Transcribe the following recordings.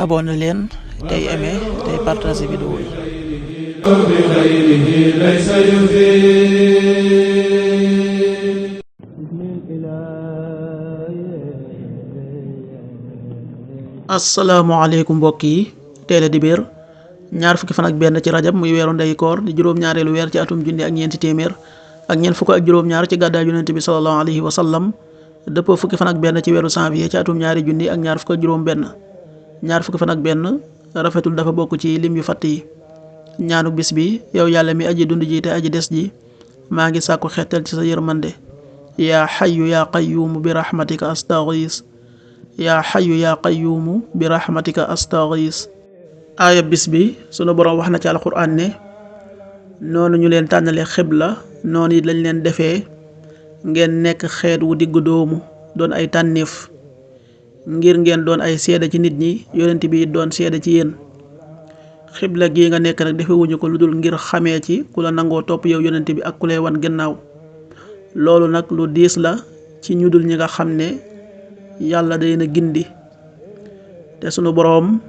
abonné leen tey aimé tey partagé vidéo yi. asalaamaaleykum mbokk yi, tey la dibéer ñaar fukki fan ak benn ci rajab muy weeru ndey koor di juróom-ñaareelu weer ci atum junni ak ñeenti téeméer ak ñeent fukk ak juróom-ñaar ci gàddaay yonent bi sallallahu alayhi wa sallam dëppoo fukki fan ak benn ci weeru janvier ci atum ñaari junni ak ñaar fukk ak juróom-benn. ñaar fukki fan ak benn rafetul dafa bokk ci lim yu fatt yi. ñaanu bis bi: yow yàlla mi aji dund ji te aji des ji, maa ngi sàkku xettal ci sa yërmande. yaa xayu yaa qayyuumu bi rahmatika astaghis. yaa xayu yaa qayyuumu bi rahmatika astaghis. aaya bis bi sunu boroom wax na ci alquran ne noonu ñu leen tànnale xibla noonu it lañ leen defee ngeen nekk xeet wu diggu doomu doon ay tànneef ngir ngeen doon ay seede ci nit ñi, yonent bi doon seede ci yéen. xibla gii nga nekk nag defewuñu ko lu dul ngir xamee ci ku la nangoo topp yow yonent bi ak ku lay wan gannaaw. loolu nag lu diis la ci ñu dul ñi nga xam ne yàlla day na gindi te sunu boroom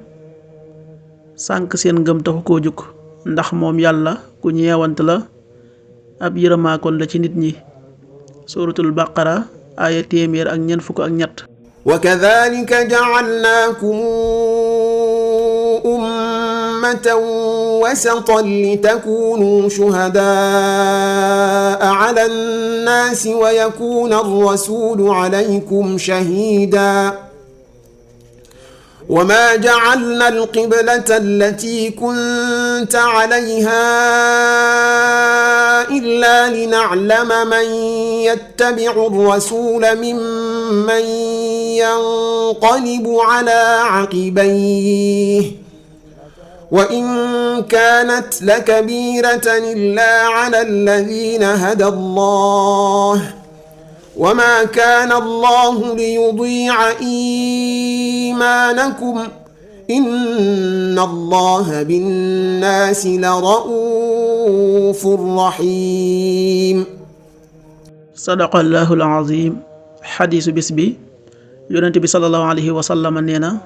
sànq seen ngëm taxu koo jug, ndax moom yàlla ku ñeewant la, ab yërëmaakoon la ci nit ñi. suuratul baqara aaya téeméer ak ñeent fukk ak ñett. wa kadhalika ja'alnakum ummatan wasatan litakunu shuhadaa 'ala an-nasi wa yakuna ar-rasulu 'alaykum shahida. وما جعلنا القبلة التي كنت عليها إلا لنعلم من يتبع الرسول ممن ينقلب على عقبيه وإن كانت لكبيرة إلا على الذين هدى الله وما كان الله ليضيع إيمانكم إن الله بالناس لرؤوف رحيم. صدق الله العظيم. xadiisu bis bi, yonent bi sallallahu alayhi wa sallam nee na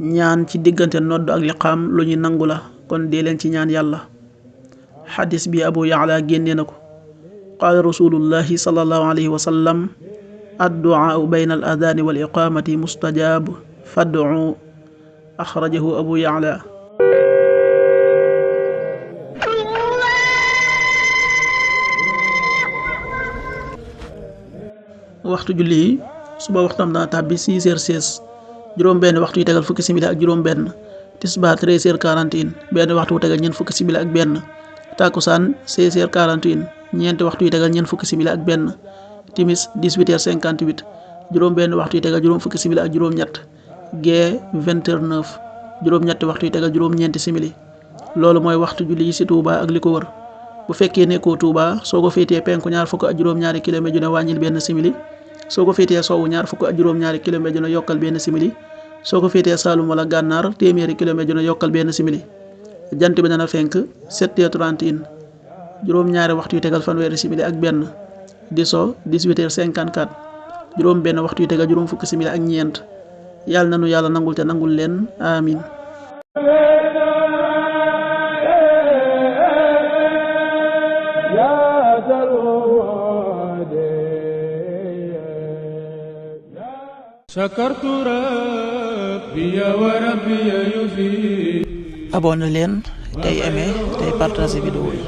ñaan ci diggante nodd ak liqaam lu ñu nangu la, kon dee leen ci ñaan yàlla. xadiis bi Abu Ya'la génnee na ko. qaala rasulullahi sallallahu alayhi wa sallam addu'aau bayna al adani wal iqamati mustajab fad'u. axrajahu Abu Ya'la. waxtu julli yi: suba waxtam dana tàbbi 6h16, juróom benn waxtu yu tegal fukki simili ak juróom benn. tisbaar 13h41, benn waxtu wu tegal ñeent fukki simili ak benn. takkusaan 16h41, ñeenti waxtu yu tegal ñeent fukki simili ak benn. timis 18h58, juróom benn waxtu yu tegal juróom fukki simili ak juróom ñett. gee 20h09, juróom ñetti waxtu yu tegal juróom ñeenti simili. loolu mooy waxtu julli yi ci Touba ak li ko wër. bu fekkee nekkoo Touba, soo ko féetee penku ñaar fukk ak juróom-ñaari kilomètre ju ne wàññil benn simili. soo ko féetee sowwu ñaar fukk ak juróom-ñaari kilomètre ju ne yokkal benn simili. soo ko féetee Saalum wala Gànnaar téeméeri kilomètre ju ne yokkal benn simili. jant bi dana fenk 7h31, juróom-ñaari waxtu yu tegal fanweeri simili ak benn. di so 18h54, juróom benn waxtu yu tegal juróom fukki simili ak ñeent. yàlla nanu yàlla nangul te nangul leen, amin. abonné leen tey aimé tey partagé vidéo yi.